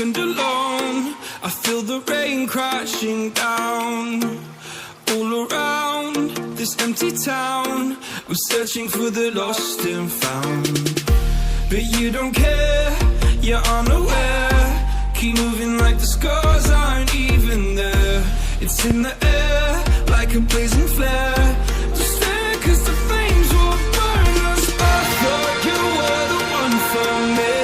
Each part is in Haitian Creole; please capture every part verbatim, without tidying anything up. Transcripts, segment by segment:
And alone, I feel the rain crashing down. All around this empty town, I'm searching for the lost and found. But you don't care, you're unaware. Keep moving like the scars aren't even there. It's in the air, like a blazing flare. Don't stare, 'cause the flames will burn us. I thought you were the one for me.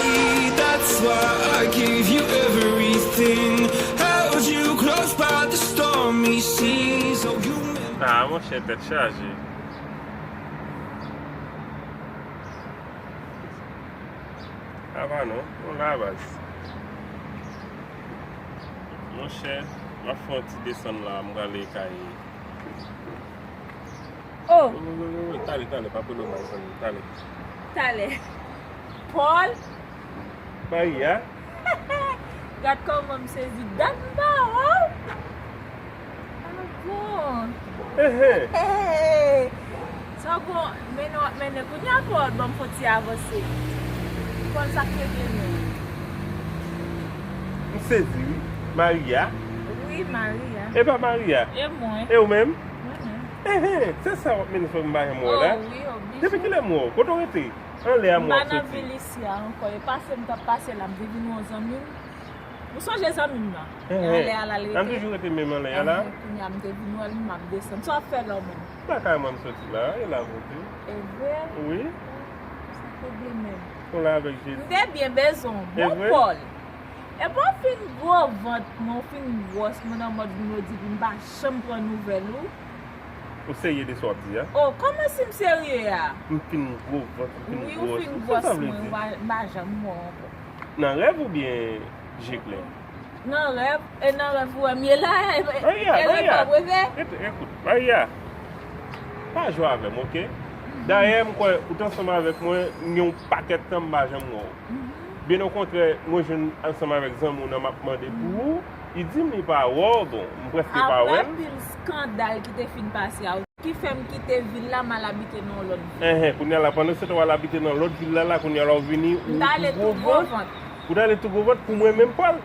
That's why I gave you everything. Held you close by the stormy seas. Oh, you meant Ah, monchè, tèt chaje. Ava non, nou la baz. Monchè, m ap fè yon ti desann la, m prale kay. Oh! Wi, wi, wi, wi, talè, talè, pa pran non, zanmi, talè. Talè. Paul? Maria? Gad kòman m sezi, dat m pa wè w. Ah bon. Ehe. Hey. Sa w gon mennen w ap mennen kounye a, Paul, ban m fon ti avanse. Paul, sa k te gen menm? M sezi, wi. Maria? Wi, Maria. E pa Maria? E mwen. E ou menm? Mwen menm. Ehe, se sa w ap mennen fè m pa janm wè w la? Oh, wi, oblije. Depi kilè m wè w? Kote w rete? Anlè a m wè w ap soti. M pa nan vil isi a ankò. E pase m t ap pase la, m te vin wè yon zanmi m. Ou sonje zanmi m nan? Ehe. Anlè a la l rete. An toujou rete menm anlè a la? Ehe, kounye a m te vin wè l, m ap desann. Sa w ap fè la ou menm? Lakay mwen m soti la, e la kote. E vre? Wi. Sa te byen menm. Ou la avèk Jezi. M te byen bezwen w. E vre? Bon Paul. Epi w fin gwo vant mwen, w fin gwòs mwen nan mòd moun yo di pou m pa janm pran nouvèl ou. Ou serye de sa w ap di a? Oh, kòman si m serye a? M fin gwo vant, m fin gwòs. Wi, ou fin gwòs mwen, m pa, m pa janm wè w ankò. Nan rèv oubyen je klè? Nan rèv, e nan rèv ou wè m ye la, e, e, e rèv pa breve. Maria, Maria, pa jwe avè m, oke? Dayè, m kwè ou t ansanm avèk mwen, m gen yon pakèt tan m pa janm wè w. Byen okontrè, mwen jwenn ansanm avèk zanmi w nan m ap mande pou ou, li di m li pa wè w, bon, m prèske pa wè l. Apre pil eskandal ki te fin pase a, ki fè m kite vil la, m al abite nan yon lòt vil. Enhen, kounye a la, pandan se tan w al abite nan lòt vil la, la, kounye a la, w vini, ou tou gwo vant. Ou t ale tou gwo vant pou mwen menm, Paul?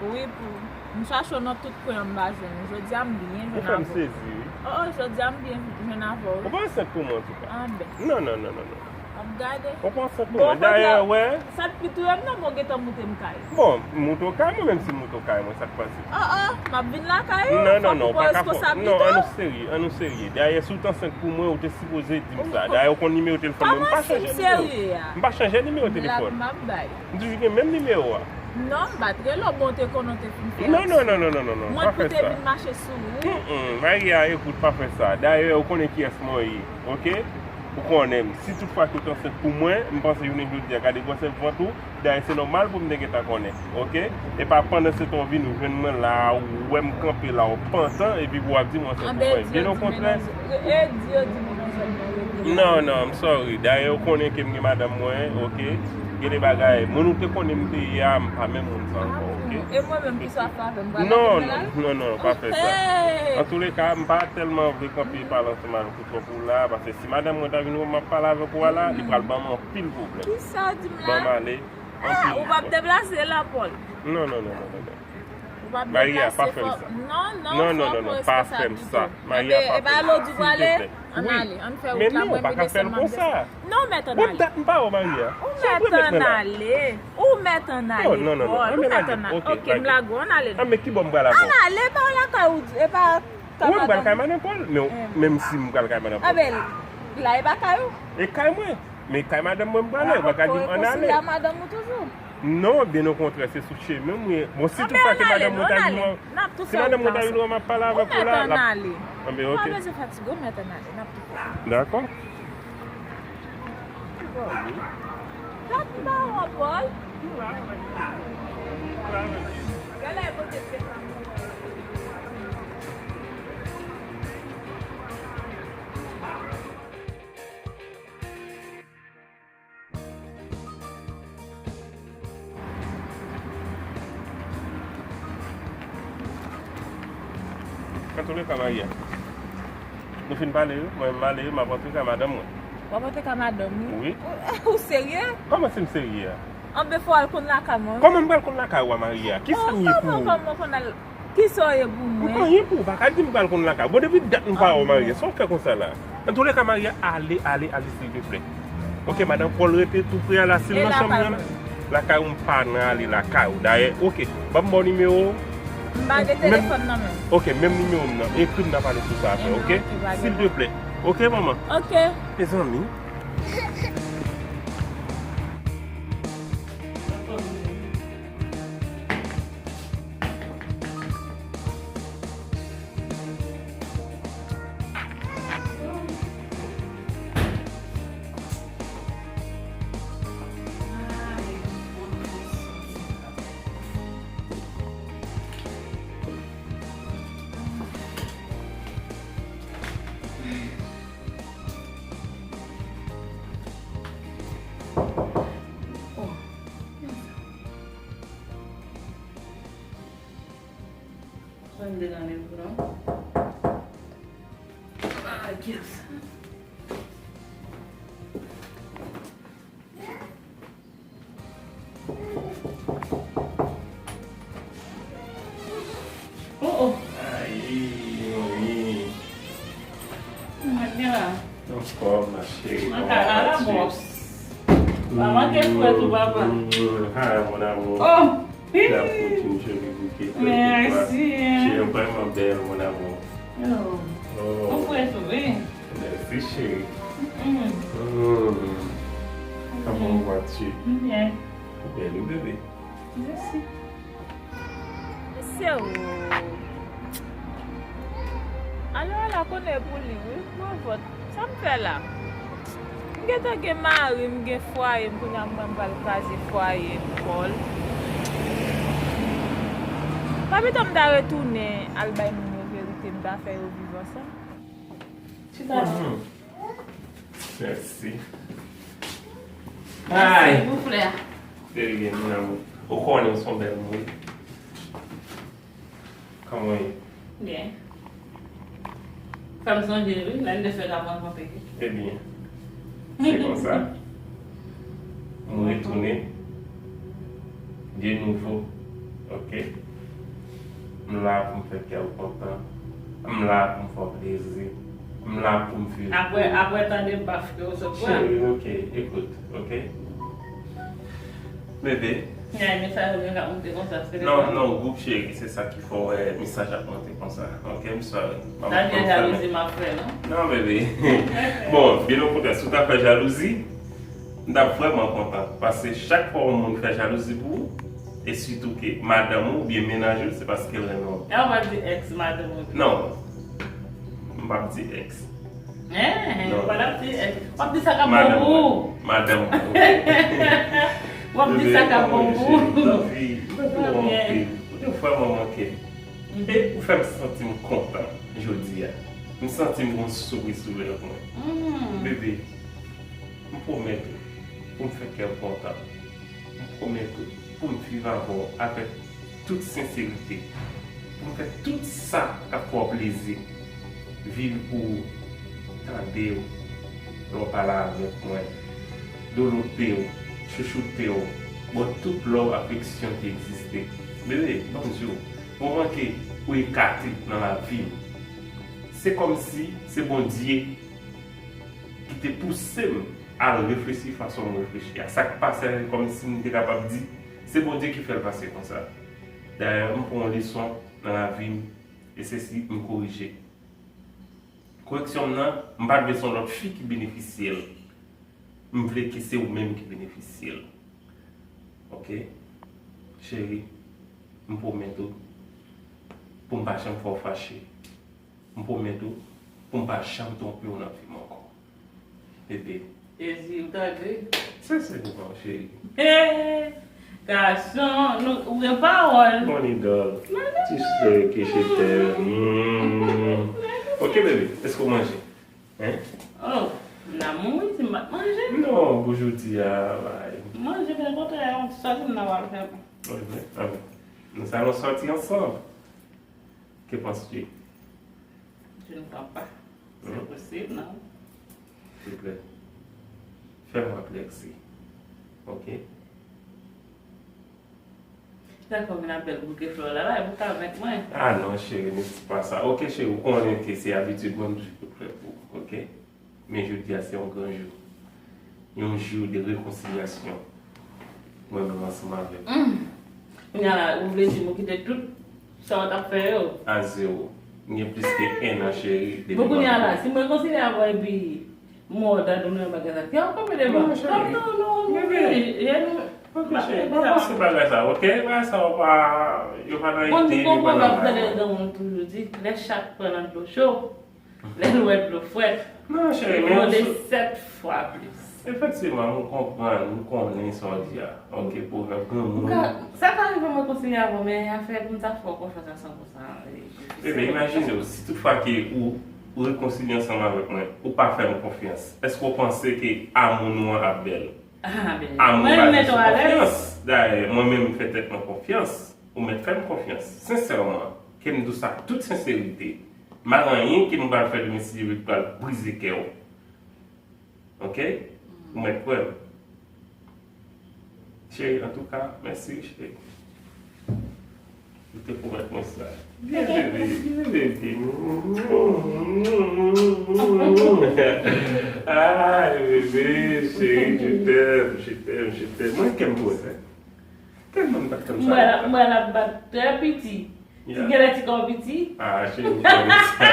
Wi, pou m chache w nan tout kwen an, m pa jwenn ou. Jodi a, m byen jwenn avè w. Ou fè m sezi, wi. Oh, oh, jodi a, m byen jwenn avè w, wi. Ou pa ansent pou mwen, antouka. Ah, ben. Non, non, non, non, non. Ap gade. Ou pa ansent pou mwen. Dayè, wè. Sa k pi touye m nan, men w gentan moute m kay. Bon, m moute w kay mwen, menm si m moute w kay mwen, sa k pase? Oh, oh, m ap vin lakay ou. Non, non, non, ou pa ka fè. Non, an nou serye, an nou serye. Dayè, si w t ansent pou mwen, ou te sipoze di m sa. Dayè, ou konn nimewo telefòn mwen, m pa chanje nimewo. M pa chanje nimewo telefòn. Blag m ap bay. M toujou gen menm nimewo a. Non, m pa t rele w, bon, te konnen w te fin fè aksyon. Non, non, non, non, non, non, non, pa fè sa. Mwen pou te vin mache sou ou. Mm, mm, Maria, ekout, pa fè sa. Dayè, ou konnen kiyès mwen ye, oke? Ou konnen m. Si tout fwa ke w t ansent pou mwen, m panse jounen jodi a, gade gwosè vant ou, dayè se nòmal pou m te gentan konnen, oke? E pa pandan se tan w vin ou jwenn mwen la, ou wè m kanpe la, ou pantan, epi pou w ap di m w ansent pou mwen. Byen okontrè. E di yo di m menaj mwen rete la. Non, non, I'm sorry. Dayè, ou konnen ke m gen madanm mwen, oke? Gen de bagay. Moun ou te konnen m te ye a, m pa menm moun sa ankò, oke? E mwen menm ki sa fè avè m pral non, non, non, non, pa fè sa. Antouleka, m pa tèlman vle kanpe pale ansanm avèk ou twòp ou la, paske si madanm mwen ta vin wè m ap pale avèk ou a la, li pral ban m anpil pwoblèm. Kisa w di m la? Ban m ale. Ah, ou p ap deplase la, Paul? Non, non, non, non, non, non. Ou p ap deplase, fò, non, non, non, non, non, pa fè m sa. Maria, pa fè m sa, silteplè. Ann ale, ann fè wout la, mwen, m desann, m ap desann. Non, mèt ann ale. Bon, dat m pa wè Maria. Ou mèt ann ale. Ou mèt ann ale, Paul. Ou mèt ann ale. Ok, m lage w, ann ale. Ah, men ki bò m pral avè w? Ann ale, pa lakay ou, e pa kay madanm. Ou wè m pral kay madanm Paul, men menm si m pral kay madanm Paul. Ah ben, la e pa kay ou. E kay mwen. Men kay madanm mwen m prale, ou pa ka di m ann ale. Ou rekonsilye a madanm ou toujou? Non, byen okontrè, se sou chemen m ye. Bon, si tout fwa ke madanm mwen ta vin wè, si madanm mwen ta vin wè m ap pale avèk ou la, l ap... Anben, ok. Ou pa bezwen fatige, ou mèt ann ale, n ap tou fè. Dakò. Dat m pa wè w, Paul. Gade la e pote pye sa. Antouleka, Maria, nou fin pale wi, mwen m ale wi, m ap rantre kay madanm mwen. W ap rantre kay madanm ou? Wi. Ou, ou serye? Kòman si m serye a? Anben fò w al konn lakay mwen wi. Kòman m pral konn lakay ou a, Maria? Kisa m ye pou ou? Kòman, kòman w konn al? Kisa w ye pou mwen? M anyen pou ou, pa ka di m pral konn lakay ou. Bon, depi dat nou pa wè w, Maria, sa w fè konsa la? Antouleka, Maria, ale, ale, ale, silvouplè. Ok, madan Paul rete tou pre a la, si l nan chanm nan. Lakay ou m pa nan ale lakay ou. Dayè, ok, ban m ba w nimewo w. M pa gen telefòn nan men m. Ok, menm nimewo m nan. Ekri m, n a pale sou sa apre, ok? Silvouplè. Ok, manman? Ok. Mezanmi. Mwen m te nan leve non. Ah, yes. Oh, oh. Ay, manmi. Mwen gen la. Anfòm, ma chérie. Mwen ka la, la, bòs. Pa manke fwèt ou, papa. Mm, mm, hi, mon amour. Oh! La poutine, joli bouquet. Merci. Tu es vraiment belle, mon amour. Oh. Oh. Mwen fwèt ou, wi. Merci, chérie. Mm. Mm. Comment vas-tu? Bien. Belle, bébé. Merci. Mesye o. Alò la konnen pou li wi, pran vòt. Sa m fè la? M gentan gen mari m, gen fwaye m, kounye a m pral kraze fwaye m, Paul. Pa pito m ta retounen al bay moun yo verite, m ta fè yo viv ansanm. Chita la. Mèsi. Mèsi pou flè a. Very good, mon amour. Ou konnen w se yon bèl moun. Kòman w ye? Byen. Fè m sonje wi, lè n te fè ka rankontre. Ebyen, se konsa. M retounen de nouvo. Ok? M la pou m fè kè w kontan. M la pou m fè w plezi. M la pou m viv pou ou. Apre, apre tande baf ke w sot pran. Cheri, ok, ekout, ok? Bebe. Gen mesaj ou gen k ap monte konsa, se... Non, non, gwoup cheri, se sa ki fè w wè mesaj ap monte konsa. Ok, m sorry. Sa vye jalouzi m ap fè, non? Non, bebe. Bon, byen okontrè, si w ta fè jalouzi, m t ap vrèman kontan. Paske chak fwa yon moun fè jalouzi pou ou, e sitou ke madanm ou oubyen mennaj ou, se paske l renmen w. E w p ap di ex madanm ou? Non. M p ap di ex. Hein, non. W p ap di ex. W ap di sa k ap bon pou ou. Madanm mwen. W ap di sa k ap bon pou ou. Bebe, m anvi, m anvi w anpil. Ou te vrèman manke m. E ou fè m santi m kontan jodi a. M santi m gon souri sou lèv mwen. Mm. Bebe, m pwomèt ou, pou m fè kè w kontan. M pwomèt ou, pou m viv avè w avèk tout senserite, pou m fè tout sa k ap fè w plezi, viv pou ou, tande w lè w pale avèk mwen, dolope w, chouchoute w, ba w tout love, afeksyon ki egziste. Bebe, ban m di w, moman ke ou ekate nan lavi m, se kòmsi se Bondye ki te pouse m al reflechi fason m reflechi a. Sa k pase a, se kòmsi m te kapab di, se Bondye ki fè l pase konsa. Dayè, m pran yon leson nan lavi m, e se si m korije. Koreksyon m nan, m pa t vle se yon lòt fi ki benefisye l. M vle ke se ou menm ki benefisye l. Ok? Cheri, m pwomèt ou pou m pa janm fè w fache. M pwomèt ou pou m pa janm twonpe w nan vi m ankò. Bebe. Jezi, ou tande? Se, se pou mwen, cheri. Hey! Gason, nou, ou gen pawòl. Mon idole. Tu sais que je t'aime. Mm. Ok, bebe, èske w manje? Hein? Oh, m nan mouri si m pa t manje. Non, pou jodi a, bay. Manje, men kontrè, yon ti sòti m nan pral fè. Wi, wi, anben. Nou sa nou sòti ansanm. Que penses-tu? Je ne crois pas. C'est possible, non? Silvouplè. Fè mwen plezi. Ok? Dakò, vin ap bèl bouke flè w la, la, e pou ka avèk mwen. Ah non, cheri, ne dis pas ça. Ok, cheri, ou konnen ke se abitid mwen toujou fè pou ou, ok? Men jodi a, se yon gran jou. Yon jou de rekonsilyasyon. Mwen menm ansanm avèk ou. Hum. Kounye a la, ou vle di m ou kite tout sa w t ap fè yo? A zewo. M gen plis ke en an, cheri, depi m ap... Bon, kounye a la, si m rekonsilye avè w epi m wè w tande w nan bagay sa, ki ap kanpe devan? Non, cheri. Kòm nou, nou, nou, bebe, nou, nou, ok, cheri, pa panse bagay sa, ok? Bagay sa yo pa, yo pa nan ide, yo pa nan valè. Bon, nou konprann, m ap tande granmoun toujou di, lè chat pran nan dlo cho, lè l wè dlo frèt, non, cheri, men yon sèt fwa plis. Efektivman, m konprann, m konnen sa w di a. Ok, pwovèb granmoun. Sa ka rive mwen kontinye avè w, men afè pou m ta fè w konfyans a san pou san, e, bebe, imajine w, si toutfwa ke ou, ou rekonsilye ansanm avèk mwen, ou pa fè m konfyans, èske w panse ke amou nou an ap bèl? Ah, bebe. Amou baze sou konfyans. Dayè, mwen menm, m fè tèt mwen konfyans. Ou mèt fè m konfyans, sensèman, ke m di w sa tout senserite. M pa gen anyen ke m pral fè demen si Dye vle ki pral brize kè w. Ok? Ou mèt kwè m. Cheri, antouka, mèsi, cheri. Ou te pwomèt mwen sa. Byen, bebe, byen, bebe. Ay, bebe, cheri, je t'aime, je t'aime, je t'aime. Mwen, kè m pwomèt. Tèlman m pa t konn sa. M wè l ap, m wè l ap bat trè piti. Ti genlè ti kò piti. Ah, cheri, m konnen sa.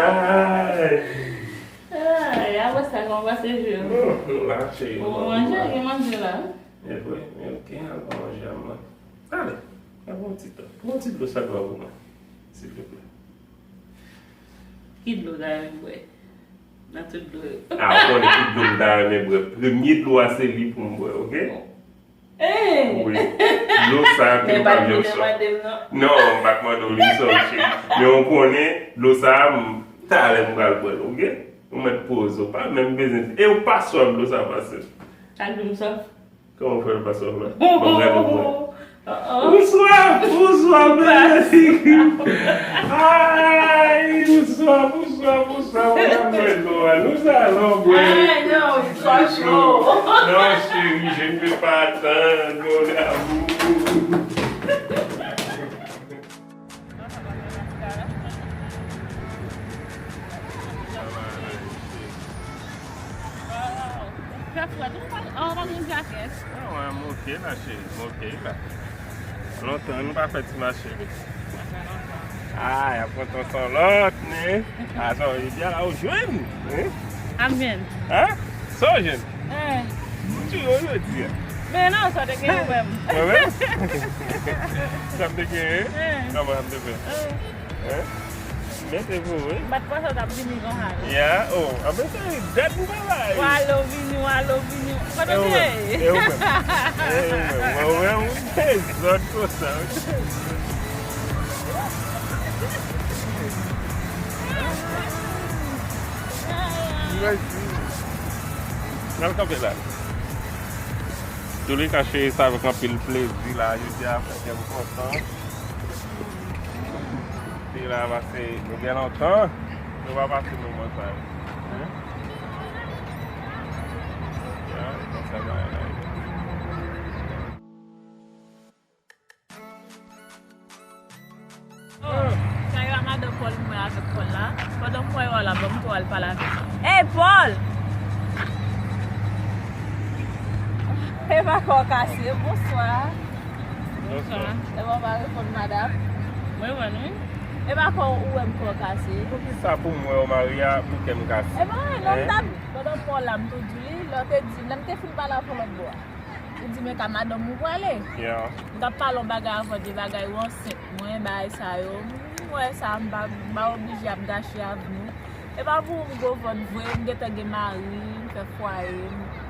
Ay. Ay, apre sa, kòman w pase jou yo? Bon, nou la, cheri, nou manje, gen manje la, wi. E vre, men ok, al pran manje a mwen. Ale, al pran yon ti tan. Pran yon ti dlo sa dlo pou mwen, silvouplè. Ki dlo w ta renmen bwè? Nan tout dlo yo. Ah, ou konnen ki dlo m ta renmen bwè. Premye dlo a se li pou m bwè, ok? Wi. Dlo sa a ke nou pa janm sòt. Non, m pa t mande w li, sorry, cheri. Men ou konnen, dlo sa a, m, talè m pral bwè l, ok? Ou mèt poze w, pa menm bezwen di. E ou pa swaf, dlo sa a pase. Ak di m swaf. Kòman w fè l pa swaf la? Bon, gade w bwè. Ou swaf, ou swaf, bebe. Ay, ou swaf, ou swaf, ou swaf, ou pa bwè dlo a. Nou sa alò bwè. Ay, non, m swaf cho. Non, chérie, je ne peux pas attendre, mon amour. Fè frèt, ou pa, ou pa gen jakèt. Ah, wè, m ok la, cheri, m ok la. Lontan nou pa fè ti mache. Ah, y ap pran tan san lòt, men. Ah, sa w di a la, ou jwenn, hein? Amèn. Hein? Sa w jwenn? Eh. M tire w jodi a. Men non, sa w te gen ou menm. Mwen menm? Sa m te gen, hein? Eh. Kòman sa m te fè? Eh. Hein? Mete pou ou, wi. M pa t panse w t ap vini konsa, non. Ya, oh, anben se dat m travay. W ale w vini, w ale w vini. Kote w te ye? E ou menm. E ou menm. Mwen, mwen, mwen, dezòd konsa. Imajine. Nan kanpe la. Touleka cheri, sa avèk anpil plezi la, jodi a fè kè m kontan. Te la pase, nou gen lontan, nou pa pase moman sa yo. Hein? Ya, konsa bagay la ye. Oh, sa yo a madan Paul, mwen avèk Paul la. Pandan m wè yo la, ban m tou al pale avèk yo. Hey, Paul! E pa kò w kase, bonswa. Bonswa. E pa w pa reponn madanm? Mwen wè nou. E pa kò ou wè m kò w kase. Poukisa pou m wè w, Maria, pou kè m kase? E pa anyen, non, m t ap, pandan m wè w la, m tou di li, lè w te di, lè m te fin pale avè w lòt bò a. Ou di men ka madanm ou prale. Yeah. M t ap pale yon bagay avè w de bagay ou ansent mwen, bagay sa yo. M wè sa, m pa, m pa oblije ap gache avni w. E pa pou m gwo vant vre, m gentan gen mari, m fè fwaye,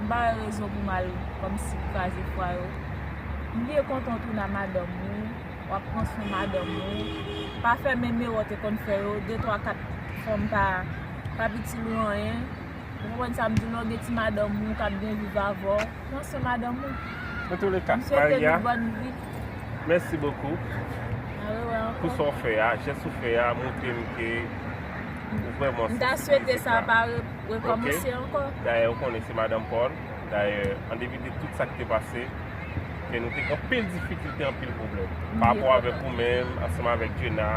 m pa gen rezon pou m al kòmsi kraze fwaye w. M byen kontan w tounen a madanm ou, w ap pran swen madanm ou. Pa fè menm erè w te konn fè yo, de, twa, kat fanm pa, pa itil ou anyen. Ou konprann sa m di w, lè w gen ti madanm ou k ap byen viv avè w, pran swen madanm ou. Antouleka, Maria, mèsi bokou pou sa w fè a, jès ou fè a, montre m ke ou vrèman sansibilize sa. M ta swete sa pa re-, rekòmanse ankò. Dayè, ou konnen se madanm Paul. Dayè, an depi de tout sa ki te pase, E nou te gen anpil difikilte, anpil pwoblèm. Pa rapò avèk ou menm, ansanm avèk Djena.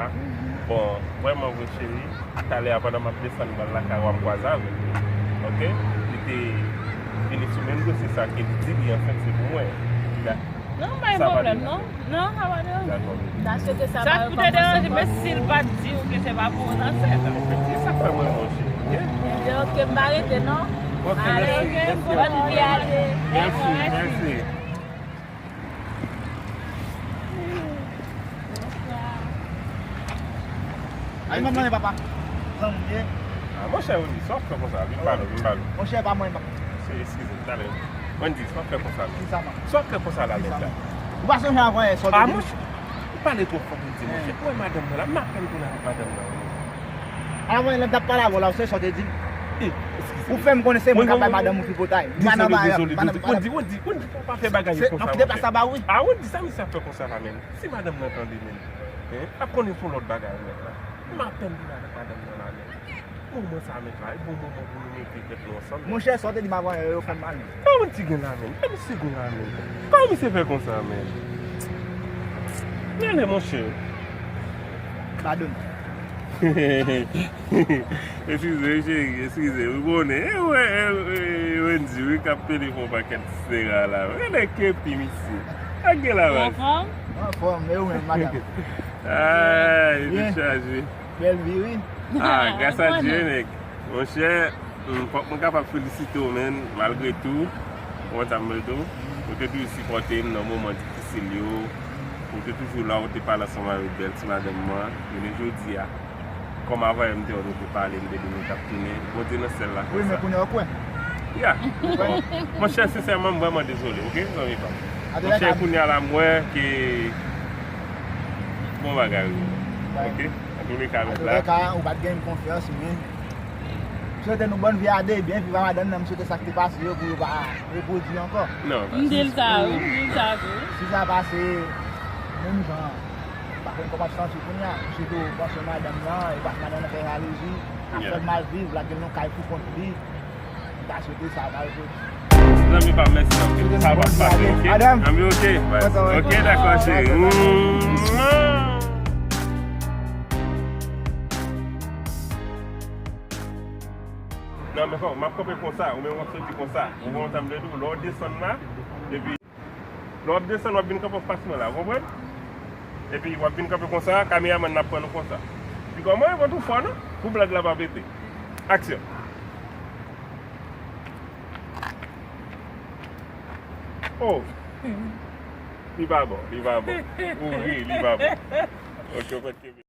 Bon, vrèman vre, cheri, talè a pandan m ap desann m al lakay ou, m kwaze avèk li. Oke? Li te vini sou menm dosye sa ke li di li, anfèt, se pou mwen. Da- Non, pa gen pwoblèm, non. Non, sa pa deranje. Dakò. Sa pou te deranje, men si l pa t di w ke se pa pou w nan sèt an. Efektivman, sa fè mwen, monchè. Oke? Ebyen, oke, m pa rete, non. Oke, mèsi. Bòn vi ale. Mèsi, mèsi. Ay, manman, papa. Zanmi, ye. Ah, monchè, Wendy, sa w ap fè konsa? Vin ba nou, vin ba nou. Monchè, pa mwen, papa. Se, eskize m, talè. Wendy, sa w ap fè konsa la? Kisa, papa? Sa w ap fè konsa la, nèg la? Ou pa sonje avan yè, sa w te di? Ah, monchè, ou pale twò fò pou m di, monchè. Ou wè madanm nan la, m apèn tounen avèk madanm nan. Avan yè, lè m t ap pale avè w la, ou sonje sa w te di? Eh, eskize. Ou fè m konnen se mwen k ap bay madanm ou tripotay. Dezole, dezole, dezole. Wendy, Wendy, Wendy, fò w pa fè bagay yo konsa, monchè. Ah, Wendy, sa misye ap fè konsa la, menm? Si madanm nan tande, menm, hein, l ap konnen se yon lòt bagay nèt la. M apèn vin avèk madanm nan la, menm. Moman sa mèt la, e bon moman pou nou mete tèt nou ansanm. Monchè, sa w te di m avan yè yo fè m mal. Kòman ti gen la, menm? Kòman misye gen la, menm? Kòman misye fè konsa, menm? Gade, monchè. Padone. Eskize, cheri, eskize. Ou konnen, e, wè, e, e, Wendy, wi, k ap pede fè yon pakèt sera la. Gade kepi, misye. Ak gen la, baz. Anfòm? Anfòm, e ou menm, madanm? Ah, li te chaje. Bèl vi, wi. Ah, gras a Dye, nèg. Monchè, mm, fòk mwen kapab felisite w, menn, malgre tou, ou konprann sa m vle di w. Ou te toujou sipòte m nan moman difisil yo. Ou te toujou la, ou te pale ansanm avèk bèl ti madanm mwen. Jounen jodi a, kòm avan yè m te wè nou te pale, m te di nou t ap tounen. Bondye nan syèl la fè sa. Wi, men kounye a w kwè. Ya. Monchè, sensèman, m vrèman dezole, oke, zanmi pa m. Monchè, kounye a la, m wè ke bon bagay, wi. Oke? Antouleka, mèt la. Antouleka, ou pa t gen konfyans, men. M swete nou bòn vi a de, byen viv a madanm nan, m swete sa k te pase yo pou yo pa repwodui ankò. Non, m di l sa, wi, m di l sa tou. Si sa pase, menm jan, m pa konn kòman w ap santi w kounye a, m swete w panse madanm nan, e pa madanm nan fè jalouzi, ap fè l mal viv, lage l nan kay pou kont li. M ta swete sa pa repwodui. Zanmi pa m, mèsi anpil. Sa p ap pase, oke? Zanmi, oke? Oke, dakò, cheri. Non, men fò, m ap kanpe konsa, ou menm w ap soti konsa. Ou konprann sa m vle di w? Lè w desann la, epi lè w ap desann, w ap vin kanpe anfas mwen la, ou konprann? Epi w ap vin kanpe konsa, kameramann nan ap pran nou konsa. Epi kòman e vant ou fò, non? Pou blag la pa pete. Aksyon. Oh! Li pa bon, li pa bon. Ou ri, li pa bon. Ok, ou konn kenbe.